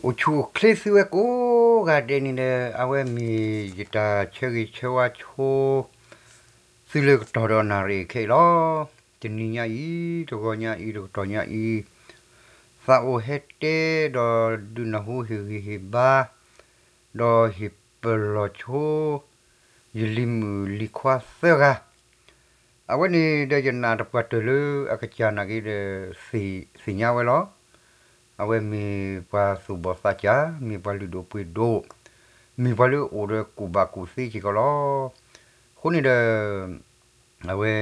အိၣ်ဆူၣ်အိၣ်ချ့သုဝဲကိးဂၤဒဲးန့ၣ်ဒီး အဝဲမ့ၢ်ယတၢ်ဆၢဂ့ၤဆၢဝါဆိ သုလၢကတီၢ်ဒီးနၣ်ရံၣ်ခဲအံၤလီၤ. တနံၤညါအံၤ တဂီၤညါအံၤ တကတီၢ်ညါအံၤ သးအိၣ်ဟဲတဲဒီးဒုးနၢ်ဟူဟ့ၣ်ဂံၢ်ဟ့ၣ်ဘါ ဒီးဟ့ၣ်ပလီၢ်ဆိ ယလံၤမုၣ်လံၤခွါသၢဂၤ အဝဲန့ၣ်ဒီးယနာ်တပှၢ်တၢၢ်လၢအကစၢ်နာ်က့ဒီး သ့ၣ်ညါဝဲလီၤ. အဝဲမ့ၢ်ပှၤသူၣ်ဘီၣ်သးစၢ်, မ့ၢ်ပှၤလုၢ်ဒိၣ်ပှ့ၤဒိၣ်, မ့ၢ်ပှၤလၢအိၣ်ဒီးကူၣ်ဘၣ်ကူၣ်သ့စ့ၢ်ကီးလီၤ. အဃိန့ၣ်ဒီး အဝဲ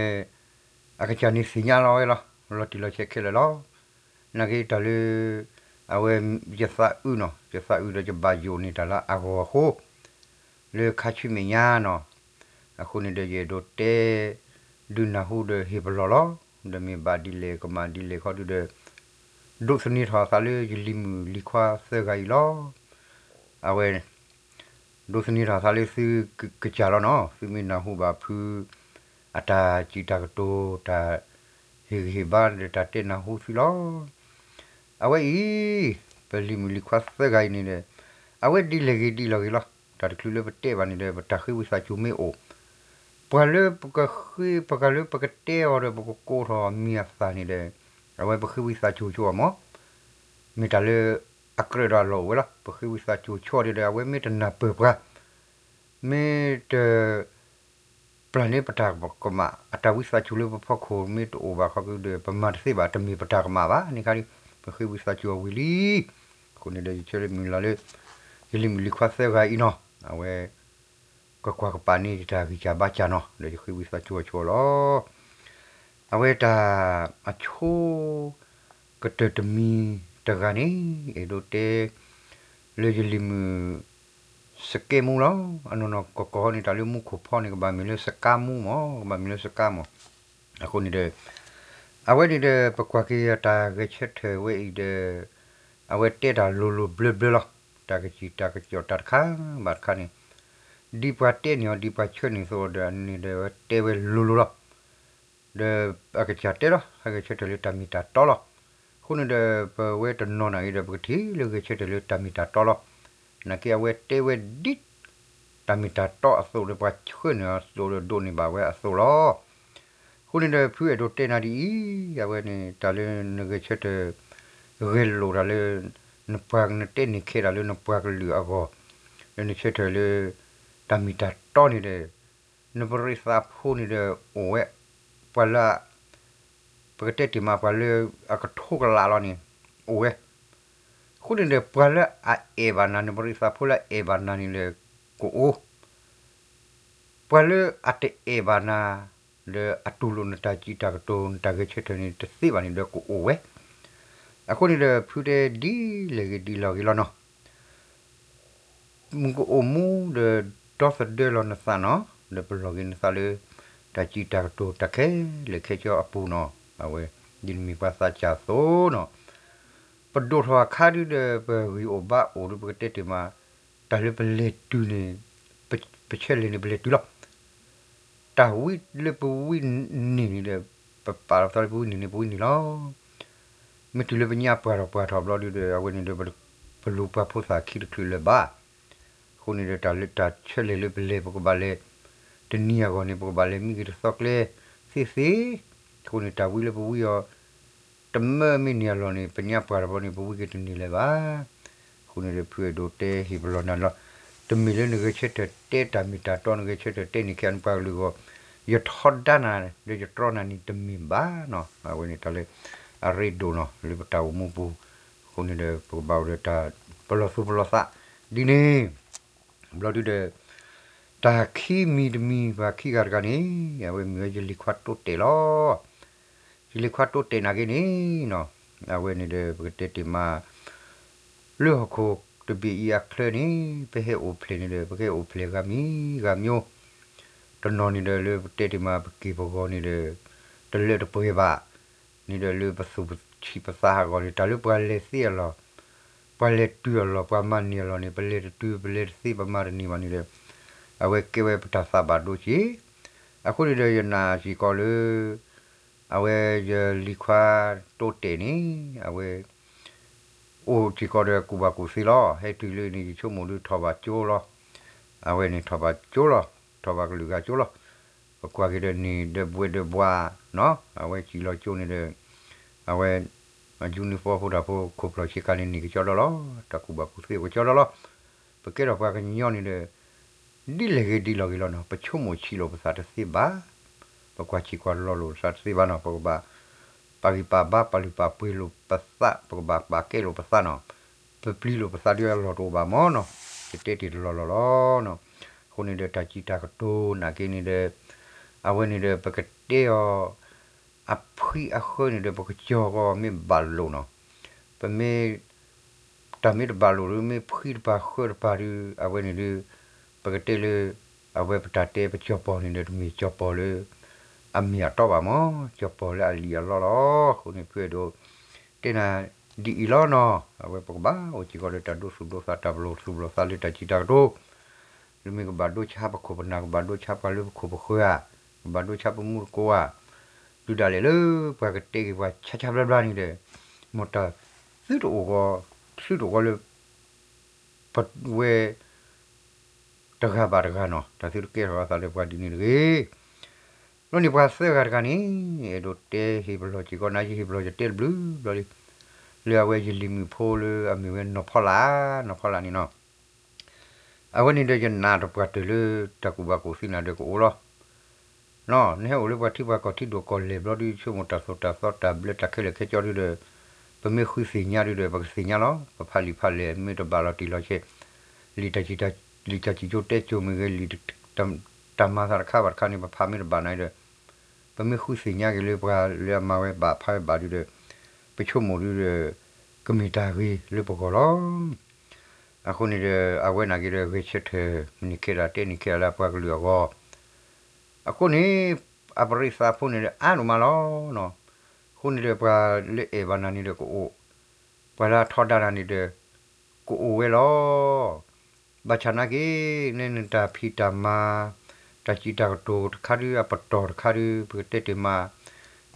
အကစၢ်န့ၣ်သ့ၣ်ညါလီၤဝဲလီၤ. လီၤတံၢ်လီၤဆဲးခဲလၢာ်လီၤ. နာ်က့တၢ်လၢ အဝဲ ယသးအုးနီၤ, ယသးအုးဒီးယဘၣ်ယိၣ်န့ၢ်တၢ်လၢအဂီၢ်အဃိ လၢခါဆူမဲာ်ညါနီၤ. အဃိန့ၣ်ဒီးယအဲၣ်ဒိးတဲ ဒုးနၢ်ဟူဒီးဟ့ၣ်ပလီၢ်လီၤ. ဒီးမ့ၢ်ဘၣ်ဒ်လဲၣ်ကမၣ်ဒ်လဲၣ်ခီဒုဒီး ဒိးသန့ၤထီၣ်အသးလၢယလံၤမုၣ်လံၤခွါသၢဂၤအံၤလီၤ. အဝဲ ဒိးသန့ၤထီၣ်အသးလၢသုကစၢ်လီၤနီၤ. သုမ့ၢ်နၢ်ဟူဘၣ်ဖု အတၢ်စံးတၢ်ကတိၤ တၢ်ဟ့ၣ်ဂံၢ်ဟ့ၣ်ဘါဒီးတၢ်တဲနၢ်ဟူသုလီၤ. အဝဲအံၤ ပလံၤမုၣ်လံၤခွါသၢဂၤအံၤန့ၣ်ဒီး အဝဲဒ်လဲၣ်ဂ့ၤဒ်လဲၣ်ဂ့ၤလီၤ. တၢ်တချုးလၢပတဲဘၣ်န့ၣ်ဒီး ပတၢ်ဃ့ဝံသးစူၤမ့ၢ်အိၣ် ပှၤလၢပကဃ့ ပှၤလၢပကတဲအီၤဒီး ပကကိးထီၣ်အမံၤအသၣ်န့ၣ်ဒီး အဝဲပဃ့ဝံသးစူၤဆိအီၤမး မ့ၢ်တၢ်လၢအကြၢးဒီးအလီၢ်အိၣ်ဝဲလီၤ. ပဃ့ဝံသးစူၤဆိအီၤဒီး အဝဲမ့ၢ်တနၢ်ပၢၢ်ပှၤ မ့ၢ်တ ပျၢ်န့ၢ်ပတၢ်ကမၣ် အတၢ်ဝံသးစူၤလၢပဖီခိၣ်မ့ၢ်တအိၣ်ဘၣ်ခီကဒီး ပမၤတသ့ဘၣ် တမ့ၢ်ပတၢ်ကမၣ်ဘၣ်န့ၣ်ခါဒ် ပဃ့ဝံသးစူၤအီၤဝံၤလံ. အဃိန့ၣ်ဒီးယဆၢလၢမုၢ်လၢ်လၢ ယလံၤမုၣ်လံၤခွါသၢဂၤအံၤနီၤ အဝဲ ကကွၢ်ကပၤန့ၢ်ယတၢ်ဂံၢ်စၢ်ဘါစၢ်နီၤ ဒီးယဃ့ဝံသးစူၤအီၤဆိလီၤ. အဝဲတၢ်အဆိ ကတၢၢ်တမံၤတဂၤန့ၣ် အဲၣ်ဒိးတဲ လၢယလံၤမုၣ် စကဲမူလီၤ. အနီၢ်နီၢ်ကီၢ်ကီၢ်န့ၣ် တၢ်လၢမူခိၣ်ဖီန့ၣ် ကဘၣ်မ့ၢ်လၢစကါမူမး ကဘၣ်မ့ၢ်လၢစကါမး. အဃိန့ၣ်ဒီး အဝဲန့ၣ်ဒီး ပကွၢ်က့ၤအတၢ်ဂဲၤဆၢထၢၣ်ဝဲအံၤဒီး အဝဲတဲတၢ်လိၤလိၤဘျၢဘျၢလီၤ. တၢ်ကစံၣ်တၢ်ကစီၣ်တၢ်တခါဘၣ်တခါန့ၣ် ဒ်ပှၤတဲန့ၢ်အီၤ ဒ်ပှၤဆှၢန့ၢ်အသိးဒီး အန့ၣ်ဒီးအဝဲတဲဝဲလိၤလိၤလီၤ. ဒီးအကစၢ်တဲလီၤ ဟဲဂဲၤဆၢထၢၣ်လၢတၢ်မ့ၢ်တၢ်တီလီၤ. အဃိန့ၣ်ဒီး ပဝဲတနီၤနာ်အံၤဒီး ပကထံၣ်လၢဂဲၤဆၢထၢၣ်လၢတၢ်မ့ၢ်တၢ်တီလီၤ. နာ်က့အဝဲတဲဝဲဒ် တၢ်မ့ၢ်တၢ်တီအသိးဒီး ပှၤဆှၢန့ၢ်အီၤအသိးဒီး ဒိးန့ၢ်ဘၣ်ဝဲအသိးလီၤ. အဃိန့ၣ်ဒီး ဖုအဲၣ်ဒိးတဲနၤဒ်အံၤ, အဝဲန့ၣ် တၢ်လၢနဂဲၤဆၢထၢၣ် ဂဲၤလိာ်တၢ်လၢ နပှၤနတဲန့ၢ်ခဲတၢ်လၢနပှၤကလုာ်အဂီၢ်, လၢနဆၢထၢၣ်လၢ တၢ်မ့ၢ်တၢ်တီန့ၣ်ဒီး နပရ့သးဖိန့ၣ်ဒီးအိၣ်ဝဲ, ပှၤလၢ ပကတဲတ့ၢ်မး ပှၤလၢအကထိကလးလီၤန့ၣ် အိၣ်ဝဲ. အဃိန့ၣ်ဒီး ပှၤလၢအအဲၣ်ဘၣ်နၤ နပရ့သးဖိလၢအအဲၣ်ဘၣ်နၤန့ၣ်ဒီး ကအိၣ်, ပှၤလၢအတအဲၣ်ဘၣ်နၤ ဒီးအတူၢ်လိာ်နတၢ်စံးတၢ်ကတိၤ နတၢ်ဂဲၤဆၢထၢၣ်န့ၣ် တသ့ဘၣ်န့ၣ်ဒီးကအိၣ်ဝဲ. အဃိန့ၣ်ဒီး ဖုတဲဒ်လဲၣ်ဂ့ၤဒ်လဲၣ်ဂ့ၤလီၤနီၤ. မုၢ်ကအိၣ်မူဒီး ဒီသဒၢလီၤနသးနီၤ, ဒီးပလီၢ်က့ၤနသးလၢ တၢ်စံးတၢ်ကတိၤတၢ်ခဲလၢာ်ခဲဆ့အပူၤနီၤ, အဝဲ ဒ်နမ့ၢ်ပှၤသးစၢ်အသိးနီၤ, ပဒိၣ်ထီၣ်အခါဒုဒီး ပဂံၢ်အိၣ်ဘါအိၣ်ဒီး ပကတဲတ့ၢ်မး, တၢ်လၢပလဲၤတုၤန့ၣ် ပဆဲးလဲၤန့ၣ် ပလဲၤတုၤလီၤ. တၢ်ဝံလၢပဝံန့ၢ်န့ၣ်ဒီး ပပာ်လီၤပသးလၢပဝံန့ၢ်န့ၣ် ပဝံန့ၢ်လီၤ. မ့ၢ်တုၤလၢပညၣ်ပှၢ်ထီၣ်ပှၢ်ထီၣ်ဘျီဒုဒီး အဝဲန့ၣ်ဒီး ပလူၤပှၤဖိသၣ်ခံတချုးလၢၤဘၣ်. အဃိန့ၣ်ဒီး တၢ်လၢတၢ်ဆဲးလဲၤလၢပလဲၤ ပကဘၣ်လဲၤ တနံၤအဂီၢ်န့ၣ် ပကဘၣ်လဲၤမံက့ၤတသီကျဲသ့သ့. အဃိန့ၣ် တၢ်ဝံလၢပဝံအီၤ တမၢမ့ၢ်န့ၢ်အလီၢ်န့ၣ် ပညၣ်ပှၢ်ထီၣ်ဘျီန့ၣ် ပဝံက့ၤတန့ၢ်လၢၤဘၣ်. အဃိန့ၣ်ဒီး ဖုအဲၣ်ဒိးတဲဟ့ၣ်ပလီၢ်နၤလီၤ. တမ့ၢ်လၢနဂဲၤဆၢထၢၣ်တဲတၢ်မ့ၢ်တၢ်တီ နဂဲၤဆၢထၢၣ်တဲန့ၢ်ခဲအံၤနပှၤကလုာ်အဂီၢ်, ယထီဒါနၤ ဒီးယတြီနၤန့ၣ်တမ့ၢ်ဘၣ်နီၤ. အဝဲန့ၣ်တၢ်လၢ အရ့ဒိၣ်နီၤ လၢပတၢ်အိၣ်မူပူၤ. အဃိန့ၣ်ဒီး ပကဘၣ်အိၣ်ဒီးတၢ်ပလီၢ်သူၣ်ပလီၢ်သး ဒ်န့ၣ် ဘျီဒုဒီး တၢ်ခံမံၤတမံၤ ပှၤခံဂၤတဂၤန့ၣ် အဝဲမ့ၢ်ဝဲယလံၤခွါတိတဲာ်လီၤ. ယလံၤခွါတိတဲာ်နာ်က့န့ၣ်နီၤ, အဝဲန့ၣ်ဒီး ပကတဲတ့ၢ်မး လၢဟီၣ်ခိၣ်တဘ့ၣ်အံၤအချၢန့ၣ် ပဟဲအိၣ်ဖျဲၣ်န့ၣ်ဒီး ပကဟဲအိၣ်ဖျဲၣ်ဂၤမံၤဂၤမံၤ, တနီၤန့ၣ်ဒီး လၢပတဲတ့ၢ်မး ပက့ၢ်ပဂီၤန့ၣ်ဒီး တလၢတပှဲၤဘၣ် န့ၣ်ဒီးလၢပသူၣ်ပဆံးပသးဟးဂီၤန့ၣ် တၢ်လၢပှၤလဲၤသ့အလီၢ်, ပှၤလဲၤတုၤအလီၢ် ပှၤမၤန့ၢ်အလီၢ်န့ၣ် ပလဲၤတတုၤ ပလဲၤတသ့ ပမၤတန့ၢ်ဘၣ်န့ၣ်ဒီး အဝဲကဲဝဲပတၢ်သးဘၣ်ဒိက့ၤ. အဃိန့ၣ်ဒီးယနာ်စ့ၢ်ကီးလၢ အဝဲယလံၤခွါတိတဲာ်န့ၣ် အဝဲ အိၣ်စ့ၢ်ကီးဒီးကူၣ်ဘၣ်ကူၣ်သ့လီၤ. ဟဲတုၤလၢန့ၣ် ယဆိကမိၣ်ဒုးထီၣ်ဘၣ်ကၠိလီၤ. အဝဲန့ၣ်ထီၣ်ဘၣ်ကၠိလီၤ. ထီၣ်ဘၣ်ကလုာ်ဂၤကၠိလီၤ. ပကွၢ်က့ၤဒီးန့ၣ်ဒီးဘှဲးဒီးဘှါ အဝဲစံၣ်လီၤကၠိန့ၣ်ဒီး အဝဲ အယူနံၣ်ဖီဖိတၢ်ဖိ ခိၣ်ဖျီၣ်ဆ့ကၤန့ၣ်န့ၣ်ကကၠီဒီးလီၤ. တၢ်ကူၣ်ဘၣ်ကူၣ်သ့ကကၠီဒီးလီၤ. ပကဲထီၣ်ပှၤကညီန့ၣ်ဒီး ဒ်လဲၣ်ဂ့ၤဒ်လဲၣ်ဂ့ၤလီၤနီၤ ပဆိကမိၣ်ဆံးလိာ်ပသးတသ့ဘၣ်. ပကွၢ်ဆံးကွၢ်လီၤလိာ်ပသးတသ့ဘၣ်နီၤ ပကဘၣ် ပာ်ဂံၢ်ပာ်ဘါ ပာ်လုၢ်ပာ်ပှ့ၤလိာ်ပသး ပကဘၣ်ပာ်ကဲလိာ်ပသးနီၤ ပပျံၤလိာ်ပသးဒ်အလီၢ်တအိၣ်ဘၣ်မၢ်နီၤ ယတဲတ့ၢ်တလီၢ်လီၢ်လီၤ. အဃိန့ၣ်ဒီးတၢ်စံးတၢ်ကတိၤနာ်က့န့ၣ်ဒီး အဝဲန့ၣ်ဒီးပကတဲအီၤ အဖှံအဃၢန့ၣ်ဒီး ပကစီၤကီးမ့ၢ်ဘၣ်လိာ်နီၤ ပမ့ၢ် တၢ်မ့ၢ်တဘၣ်လိာ်ဒီး မ့ၢ်ဖှံတပၤဃၢတပၤဒီး အဝဲန့ၣ်ဒီး ပကတဲလၢ အဝဲပတၢ်တဲပစီၤပီၢ်န့ၣ်ဒီး တမ့ၢ်စီၤပီၢ်လၢ အမ့ၢ်အတီဘၣ်မၢ် စီၤပီၢ်လၢအလံၣ်အလီလီၤ. အဃိန့ၣ် ဖုအဲၣ်ဒိး တဲနၤဒ်အံၤလီၤနီၤ အဝဲပကဘၣ်အိၣ်စ့ၢ်ကီးဒီးတၢ်ဒိသူၣ်ဒိသး တၢ်ပလီၢ်သူၣ်ပလီၢ်သးလၢတၢ်စံးတၢ်ကတိၤ လၢမ့ၢ်ကဘၣ်ဒိဆါပခိၣ်ပနၢ် ကဘၣ်ဒိဆါပှၤလၢပခိၣ်ပဃၢၤဧါ ကဘၣ်ဒိဆါပမူတကိးဧါ တုၤဒၣ်လဲာ်လၢပှၤကတဲက့ၤပှၤဆါဆါဘျါဘျါန့ၣ်ဒီး မ်တၢ်သုတအိၣ်ဂီၢ် သုတအိၣ်ဂီၢ်လၢ ပဝဲ တဂၤဘၣ်တဂၤနီၤ တၢ်သုတကဲထီၣ်အသးလၢပှၤဒ်န့ၣ်တဂ့ၤ. လီၤန့ၣ်ပှၤသၢဂၤတဂၤန့ၣ် အဲၣ်ဒိးတဲဟ့ၣ်ပလီၢ်စ့ၢ်ကီး နယဟ့ၣ်ပလီၢ်ယတဲတဘျုးဘျီလံ လၢအဝဲယလံၤမုၣ်ဖိလၢအမ့ၢ်ဝဲနီၢ်ဖီလာ် နီၢ်ဖီလာ်န့ၣ်နီၤ အဝဲန့ၣ်ဒီးယနာ်တပှၢ်တၢၢ်လၢတၢ်ကူၣ်ဘၣ်ကူၣ်သ့နၤဒီးကအိၣ်လီၤ. နီၤ နဟဲအိၣ်လၢပှၤထံပှၤကီၢ်ထံဒိၣ်ကီၢ်လဲၢ်ဘျီဒုး ဆိကမိၣ်တၢ်သိၣ်တၢ်သီတၢ်ဘျၢတၢ်ခဲလၢာ်ခဲဆ့ဒုးဒီး ပမ့ၢ်ဃုသ့ၣ်ညါဒုးဒီး ပကသ့ၣ်ညါလီၤ. ပဖးလံာ်ဖးလဲၢ် မ့ၢ်တဘၣ်လီၤတံၢ်လီၤဆဲး လံာ်တၢ်စံး လံာ်တၢ်စံးကၠိတဲကၠိမ့ၢ်ဂ့ၤ လံာ်တၢ်မၤသးတခါဘၣ်တခါန့ၣ် ပဖးမ့ၢ်တဘၣ်နၤဒီး ပမ့ၢ်ဃုသ့ၣ်ညါက့ၤလၢပှၤလၢအမၤဝဲဘၣ်ဖးဝဲဘၣ်ဒုးဒီး ပဆိကမိၣ်ဒုးဒီး ကမ့ၢ်တၢ်ဂ့ၤလၢပဂီၢ်လီၤ. အဃိန့ၣ်ဒီး အဝဲနာ်က့ဒီး ဂဲၤဆၢထၢၣ် မ့ၢ်န့ၢ်ခဲဒၣ်တဲန့ၢ်ခဲဒၣ်လၢအပှၤကလုာ်အဂီၢ် အဃိန့ၣ် အပရံးသးဖိန့ၣ်ဒီးအါဒိၣ်မးလီၤ. အဃိန့ၣ်ဒီး ပှၤလၢအဲၣ်ဘၣ်နၤန့ၣ်ဒီးကအိၣ်, ပှၤလၢအထီဒါနၤန့ၣ်ဒီး ကအိၣ်ဝဲလီၤ. ဘၣ်ဆၣ်နာ်က့ နဲနတၢ်ဖံးတၢ်မၤ တၢ်စံးတၢ်ကတိၤတခါဒုး အပတီၢ်တခါဒုး ပကတဲတ့ၢ်မး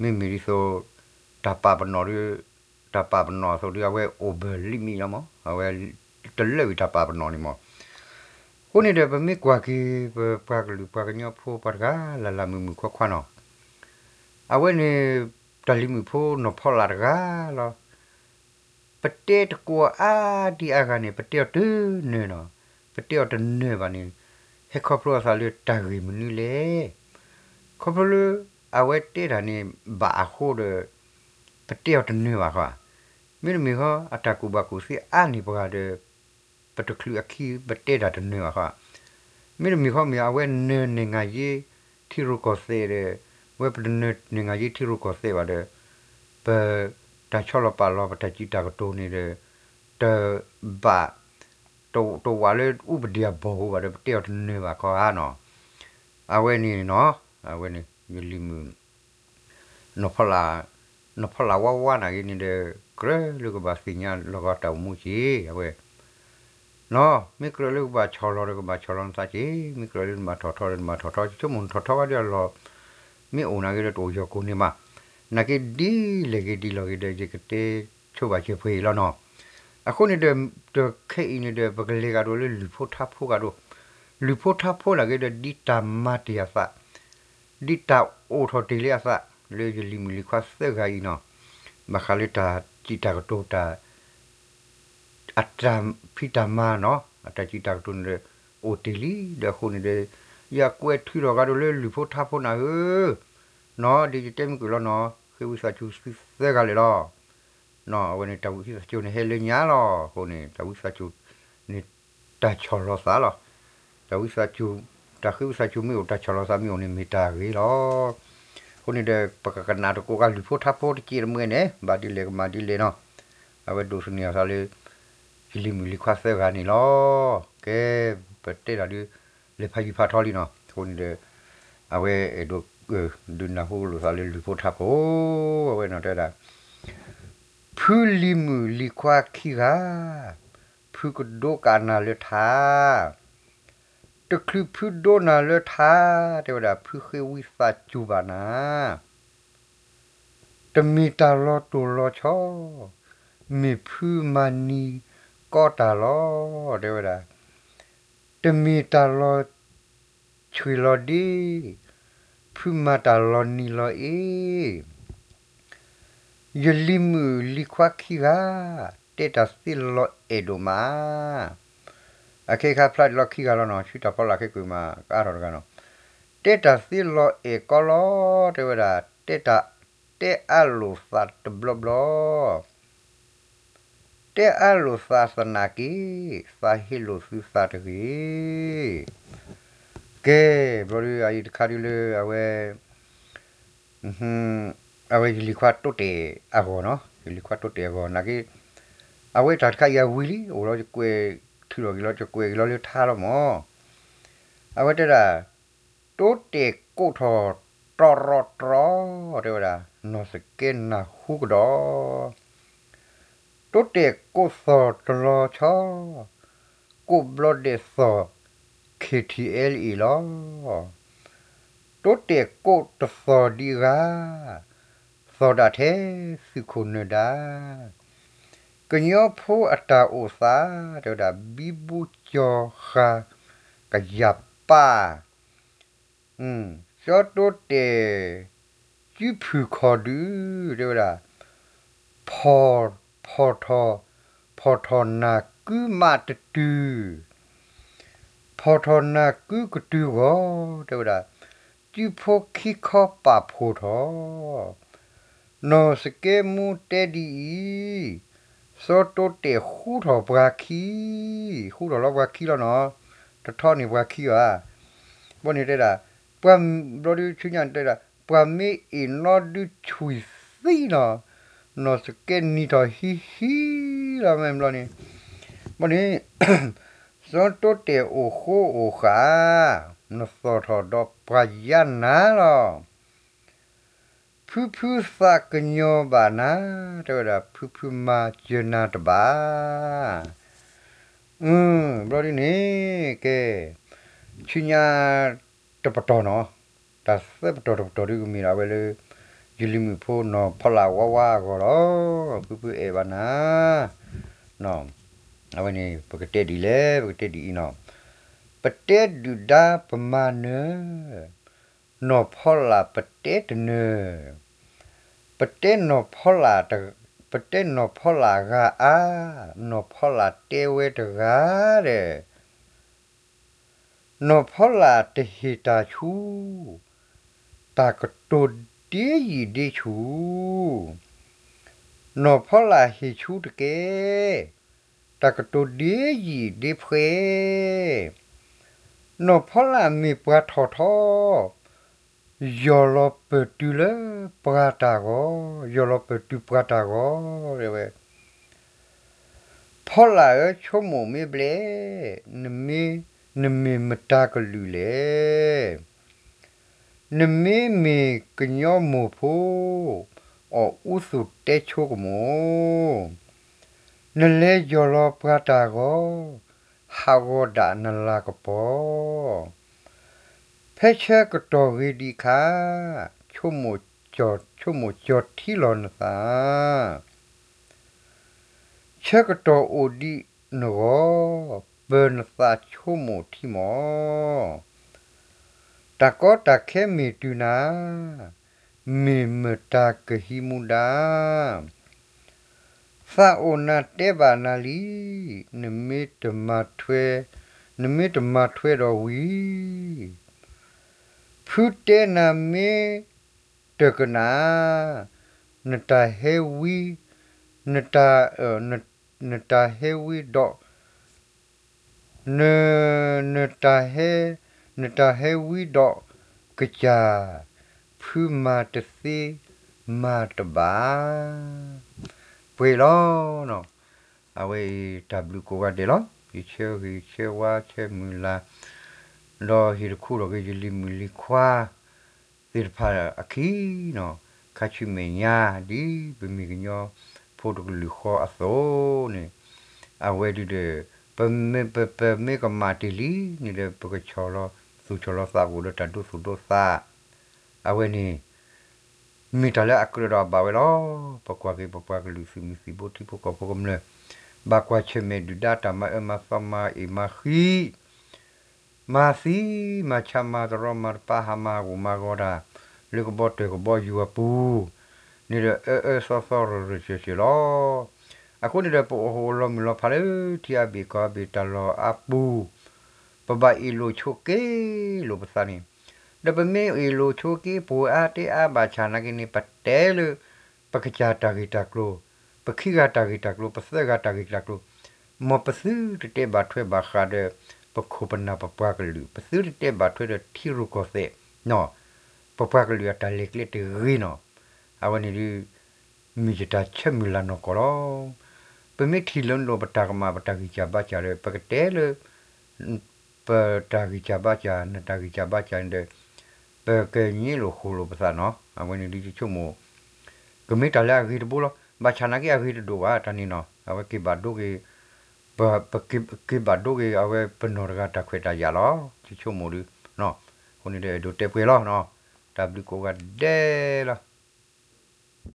မ့မ့ၢ်ဒ်သိး တၢ်ပာ်ပနီၣ်ဒုး တၢ်ပာ်ပနီၣ်အသိးဒုး အဝဲအိၣ်ဘၢၣ်လံမံၤလီၤမး, အဝဲတလၢဝံၤတၢ်ပာ်ပနီၣ်န့ၣ်မး. အဃိန့ၣ်ဒီး ပမ့ၢ်ကွၢ်က့ၤ ပပှၤကလုာ်ပှၤကညီဖိပှၤတဂၤ လၢ်လၢ်မုာ်မုာ်ခွါခွါနီၤ, အဝဲန့ၣ် တၢ်လံၤမုာ်ဖိနီၢ်ဖီလာ်တဂၤလီၤ. ပတဲတကိးအါဒံအါဂၤန့ၣ် ပတဲအီၤတနၢၤနီၤ, ပတဲအီၤတနၢၤဘၣ်န့ၣ် ဟဲခီဖျိအသးလၢတၢ်ဂ့ၢ်မနုၤလဲၣ်. ခီဖျိလၢ အဝဲတဲတၢ်န့ၣ်ဘၣ်အဃိဒီး ပတဲအီၤတနၢၤဘၣ်ဃီ, မ့တမ့ၢ်ဃီ အတၢ်ကူၣ်ဘၣ်ကူၣ်သ့အါန့ၢ်ပှၤဒီး ပတချုးအခံ ပတဲတၢ်တနၢၤဘၣ်ဃီ, မ့တမ့ၢ်ဃီမ့ၢ် အဝဲနၢၤ နိုင်ငံရေး ထံရူၢ်ကီၢ်သဲးဒီး ဝဲပတနၢၤ နိုင်ငံရေး ထံရူၢ်ကီၢ်သဲးဘၣ်ဒီး ပတၢ်ဆီလီၤပာ်လီၤ ပတၢ်စံးတၢ်ကတိၤန့ၣ်ဒီး တဘၣ် တဝးလၢ ဥပဒေ အဘီၣ်ပူၤဘၣ်ဒီး ပတဲအီၤတနၢၤဘၣ်ခီဧါနီၤ. အဝဲန့ၣ်နီၤ အဝဲန့ၣ် ယလံၤမုာ် နီၢ်ဖီလာ် နီၢ်ဖီလာ်ဝါဝါနာ်က့န့ၣ်ဒီး ကြၢးလၢကဘၣ်သ့ၣ်ညါလီၤဂာ်တၢ်အိၣ်မူက့ၤ အဝဲ နီၤ မ့ၢ်ကြၢးလၢကဘၣ်ဆီၣ်လီၤဒီးကဘၣ်ဆီၣ်လီၤနသးက့ၤ, မ့ၢ်ကြၢးလၢနဘၣ်ထီၣ်ထီဒီးနဘၣ်ထီၣ်ထီ, ယဆိကမိၣ်နထီၣ်ထီဘၣ်ဒီးအလီၢ် မ့ၢ်အိၣ်နာ်က့ဒီးတအိၣ်ယီၤကိာ်န့ၣ်ဘၣ်. နာ်က့ဒ်လဲၣ်ဂ့ၤဒ်လဲၣ်ဂ့ၤဒီး ယကတဲဆိဘၣ်စၢၤပှဲၤအံၤလီၤနီၤ. အဃိန့ၣ်ဒီး တခဲအံၤန့ၣ်ဒီး ပကလဲၤကဒီးလၢလုၢ်ဖိထါဖိကဒီး, လုၢ်ဖိထါဖိနာ်က့ဒီး ဒ်တၢ်မၤတ့ၢ်အသး ဒ်တၢ်အိၣ်ထီၣ်တ့ၢ်လံအသး လၢယလံၤမုၣ်လံၤခွါသၢဂၤအံၤနီၤ, ဘၣ်ဃးလၢတၢ်စံးတၢ်ကတိၤတၢ် အတၢ်ဖံးတၢ်မၤနီၤ, အတၢ်စံးတၢ်ကတိၤန့ၣ်ဒီး အိၣ်တ့ၢ်လံ ဒီးအဃိန့ၣ်ဒီး ယကွဲးထုးထီၣ်ကဒီးလၢလုၢ်ဖိထါဖိနၤဧၢ, နီၤ ဒ်ယတဲမုၢ်ကၢၢ်လီၤနီၤ, ဃ့ဝံသးစူၤသုသၢဂၤလၢာ်လီၤ. နီၤ အဝဲန့ၣ် တၢ်ဝံသးစူၤန့ၣ်ဟဲလၢညါလီၤ. အဃိန့ၣ် တၢ်ဝံသးစူၤန့ၣ် တၢ်ဆီၣ်လီၤသးလီၤ. တၢ်ဝံသးစူၤ တၢ်ဃ့ဝံသးစူၤမ့ၢ်အိၣ် တၢ်ဆီၣ်လီၤသးမ့ၢ်အိၣ်န့ၣ် မ့ၢ်တၢ်ဂ့ၤလီၤ. အဃိန့ၣ်ဒီး ပကကနၣ်တကိးကလုၢ်ဖိထါဖိတက့ၢ်တမှဲန့ၣ် ဘၣ်ဒ်လဲၣ်ကမၤဒ်လဲၣ်နီၤ. အဝဲဒိးသန့ၤအသးလၢ ယလံၤမုၣ်လံၤခွါသၢဂၤန့ၣ်လီၤ. ကဲ ပတဲတၢ်ဒုး လဲၤဖးယံၤဖးထီလံနီၤ. အဃိန့ၣ်ဒီး အဝဲအဲၣ်ဒိး ဒုးနၢ်ဟူလိာ်သးလၢလုၢ်ဖိထါဖိ အဝဲနီၤတဲဒၣ် ဖုလံၤမုၣ်လံၤခွါခံဂၤ ဖုကဒိကနၣ်လၢထါ, တချုးဖုဒိကနၣ်လၢထါ တဲဝဲဒၣ် ဖုဃ့ဝံသးစူၤဘၣ်နၤ တမ့ၢ်တၢ်လီၤတိၢ်လီၤဆီ, မ့ၢ်ဖုမၤနံၤကီတၢ်လီၤ တဲဝဲဒၣ်, တမ့ၢ်တၢ်လီၤဆှံလီၤဒ့, ဖုမၤတၢ်လီၤနံၤလီၤအ့, ယလံၤမုၣ်လံၤခွါခံဂၤ, တဲတၢ်သ့လီၤအဲၣ်ဒိၣ်မး, အခဲခါဖျါဒ်လီၤခံဂၤလီၤနီၤ, ဆူတၢ်ဖီလာ်ခဲကွံာ်မး ကအါထီၣ်တဂၤနီၤ, တဲတၢ်သ့လီၤအဲၣ်ကီလီၤ တဲဝဲဒၣ်, တဲတၢ်, တဲအါလိာ်သးတဘျီဘျီ တဲအါလိာ်သးသနာ်က့, သးဟ့လိာ်သုသးတဂ့ၤ. ကဲ, ဘျီဒုးအအံၤတခါဒုးလၢအဝဲ, အဝဲယလံၤခွါတိတဲာ်အဂီၢ်နီၤ, ယလံၤခွါတိတဲာ်အဂီၢ် နာ်က့, အဝဲတၢ်တခါအံၤအဝံၤလံ, အိၣ်လီၤယကွဲးထုးထီၣ်က့ၤလီၤ ယကွဲးက့ၤလီၤလၢထါလီၤမၢ်. အဝဲတဲဒၣ်, တိတဲာ်ကိးထီၣ်တြီတြီ, တဲဝဲဒၣ်, နီၢ်သကဲနၢ်ဟူကဒီး, တိတဲာ်ကိးသီၣ်တလီၤဆီ, ကိးဘျီဒဲးသီၣ် ခ့ထံအဲလ်အ့လီၤ. တိတဲာ်ကိးတသီၣ်ဒံးဂၤ, သီၣ်ဒၣ်ထဲသုးခိၣ်နၢၤဒါ, ကညီဖိအတၢ်အိၣ်သး, တဲဝဲဒၣ် ဘံဘူကၠီၤဃာ်ကယၤပၢ် စီၤတိတဲာ် ကုဖုၣ်ခီၣ်ဒုး တဲဝဲဒၣ်, ဖီၣ်ထီၣ်, ဖီၣ်ထီၣ်နၢ်ကုမးတတုၤ, ဖီၣ်ထီၣ်နၢ်ကုကတုၤဂီၤ တဲဝဲဒၣ်, ကုဖိခံခီပာ်ဖှိၣ်ထီၣ်, နီၢ်သကဲမူတဲဒ်အံၤ, စီၤတိတဲာ်ဃူထီၣ်ပှၤခံ, ဃူထီၣ်လီၤပှၤခံလီၤနီၤ, တထီန့ၢ်ပှၤခံဘၣ်. ဘီန့ၣ်တဲဒၣ်, ပှၤဘျီဒုးဆူညါန့ၣ်တဲဒၣ်, ပှၤမ့ၢ်အ့ၣ်နီဒုဆွံၣ်သံနီၤ, နီၢ်သကဲနံၤထီၣ်ဟံးဟံးလီၤမ့ၢ်ဘျီန့ၣ်, ဘီန့ၣ် စီၤတိတဲာ်အိၣ်ဃိအိၣ်ဃာ်, နသီၣ်ထီၣ်ဒီးပှၤယါနၤလီၤ. ဖုဖုသးကညီၤဘၣ်နၤ, တဲဝဲဒၣ် ဖုဖုမၤစၢၤနၤတဘၣ်. ဘျီဒ်န့ၣ်ကဲ, ဆူညါတပတီၢ်နီၤ, တၢ်သၢပတီၢ်တပတီၢ်ဒုးကမ့ၢ်ဒၣ်ဝဲလၢ ယလံၤမုၣ်ဖိနီၢ်ဖီလာ်ဝါဝါအဂီၢ်လီၤ. ဖုဖုအဲၣ်ဘၣ်နၤ အဝဲန့ၣ် ပကတဲဒ်လဲၣ်, ပကတဲဒ်အံၤနီၤ, ပတဲဒုၣ်ဒါပမၤနၢၤ, နီၢ်ဖီလာ်ပတဲတနၢၤ, ပတဲနီၢ်ဖီလာ်, ပတဲနီၢ်ဖီလာ်ဂၤအါ, နီၢ်ဖီလာ်တဲဝဲတဂၤဒီး နီၢ်ဖီလာ်တဟ့ၣ်တၢ်ဆူ, တၢ်ကတိၤဒ့ယံာ်ဒ့ဆူၣ်, နီၢ်ဖီလာ်ဟ့ၣ်ဆူတကဲ, တၢ်ကတိၤဒ့ယံာ်ဒ့ဖှဲ, နီၢ်ဖီလာ်မ့ၢ်ပှၤထီၣ်ထီ, ယီၢ်လီၤပၢၢ်တုၤလၢပှၤတၢ်ဂီၤ, ယီၢ်လီၤပၢၢ်တုၤပှၤတၢ်ဂီၤ, တဲဝဲ ဖီလာ်ဧၢ ဆိကမိၣ်မ့ၢ်ဘျဲၣ်, နမ့ၢ်, နမ့ၢ်မတၤကလုာ်လဲၣ်. နမ့ၢ်မ့ၢ်ကညီမိၢ်ဖိ, အီၣ်အူသူၣ်တဲဆိကမိၣ်, နလဲၤယီၢ်လီၤပှၤတၢ်ဂီၤ, ဟးဂီၤဒၣ်နလၤကပီၤ, ဖဲဆၢကတီၢ်ဂ့ၤဒံးခါ, ဆိကမိၣ်ကၠီၣ်ထံလီၤနသး ဆၢကတီၢ်အိၣ်ဒံးနဂီၢ်, ပၢၤနသးဆိကမိၣ်ထံမီၢ်, တၢ်ကီတၢ်ခဲမ့ၢ်တုၤနၤ, မ့ၢ်မတၤကဟံးမူဒါ, သးအိၣ်နၤတဲဘၣ်နၤလံ, နမ့ၢ်တမၤထွဲ, နမ့ၢ်တမၤထွဲဒီးဝံၤ, ဖုတဲနၤမ့ၢ်တကနၣ်, နတၢ်ဟဲဝံ, နတၢ်, နတၢ်ဟဲဝံဒီး, န, နတၢ်ဟဲ, နတၢ်ဟဲဝံဒီးကစၢ်, ဖုမၤတသ့မၤတဘၣ်. ပှဲၤလီၤ. အဝဲအံၤတၢ်ဘျုးကိးဂၤဒဲးလီၤ. ယဆၢဂ့ၤဆၢဝါဆၢမုၢ်လၢ်, ဒီးဟ့ၣ်တခူထီၣ်က့ၤယလံၤမုၣ်လံၤခွါ သ့ၣ်တဖၣ်အခံနီၤ, ခါဆူမဲာ်ညါ ဒ်ပမ့ၢ်ကညီဖိတကလုာ်ဃီအသိးန့ၣ်, အဝဲဒုးဒီး, ပ, ပ, ပမ့ၢ်ကမၣ်တ့ၢ်လံန့ၣ်ဒီး ပကဆီၣ်လီၤသူၣ်ဆီၣ်လီၤသးအိၣ်ဒီးတၢ်ဒိသူၣ်ဒိသး, အဝဲန့ၣ် မ့ၢ်တၢ်လၢအကြၢးဒီးအဘၣ်ဝဲလီၤ. ပကွၢ်က့ၤ ပပှၤကလုာ်သုးမုၢ်သံၣ်ဘိ ထံဖိကီၢ်ဖိကမျၢၢ် ဘၣ်ကွၢ်ဆၢၣ်မဲာ်ဒုၣ်ဒါတၢ်မၤအၢမၤသီ မၤအ့ၣ်မၤဃံ မၤသံ မၤဆါ မၤတရီ မၤတပါ ဟးမၤဂီၢ်မၤဂီၤတၢ် လၢကဘီတၢၢ်ကဘီယူၤအပူၤန့ၣ်ဒီး အၢအၢသီသီ ရၢၢ်ရၢၢ်စၢၢ်စၢၢ်လီၤ. အဃိန့ၣ်ဒီး ပအိၣ်ဟိၣ်လီၤမုၢ်လီၤဖးလၢ ထံအါဘ့ၣ်ကီၢ်အါဘ့ၣ် တၢ်လီၢ်အါပူၤ ပဘၣ်အ့ၣ်လိာ်ဆိးက့လိာ်ပသးန့ၣ်, ဒီးပမ့ၢ်အ့ၣ်လိာ်ဆိးက့ ပဝဲအါတ့အါဘၣ်ဆၣ်နာ်က့န့ၣ် ပတဲလၢ ပကစၢ်တၢ်ဂ့ၢ်တၢ်ကျိၤ, ပခံဂၤတၢ်ဂ့ၢ်တၢ်ကျိၤ, ပသၢဂၤတၢ်ဂ့ၢ်တၢ်ကျိၤ, မ်ပသုတတဲဘၣ်ထွဲဘၣ်ဃးဒီး ပခိၣ်ပနၢ်ပပှၤကလုာ်, ပသုတတဲဘၣ်ထွဲဒီးထံရူၢ်ကီၢ်သဲး, ပပှၤကလုာ်အတၢ်လဲၤကျဲတဂ့ၤနီၤ. အဝဲန့ၣ်ဒုး မ့ၢ်ယတၢ်ဆၢမုၢ်လၢ်နီၢ်ကီၢ်လီၤ. ပမ့ၢ်ထံၣ်လိာ်ပတၢ်ကမၣ် ပတၢ်ဂံၢ်စၢ်ဘါစၢ်ဒီး ပကတဲလၢ ပတၢ်ဂံၢ်စၢ်ဘါစၢ် နတၢ်ဂံၢ်စၢ်ဘါစၢ်န့ၣ်ဒီး ပကညိလိာ်ဃိလိာ်ပသးနီၤ. အဝဲန့ၣ်ဒုးယဆိကမိၣ် ကမ့ၢ်တၢ်လၢအဂ့ၤတဘိလီၤ. ဘၣ်ဆၣ်နာ်က့အဂ့ၤတဒိၣ်ဘၣ် တၢ်န့ၣ်နီၤ. အဝဲက့ၤဘၣ်ဒိက့ၤ ပက့ၤဘၣ်ဒိက့ၤ အဝဲပနီၢ်တဂၤတၢ်ခွဲးတၢ်ယာ်လီၤ. ယဆိကမိၣ်ဒုး အဃိန့ၣ်ဒီး အဲၣ်ဒိးတဲပှဲၤလီၤ. တၢ်ဘျုးကိးဂၤဒဲးလီၤ.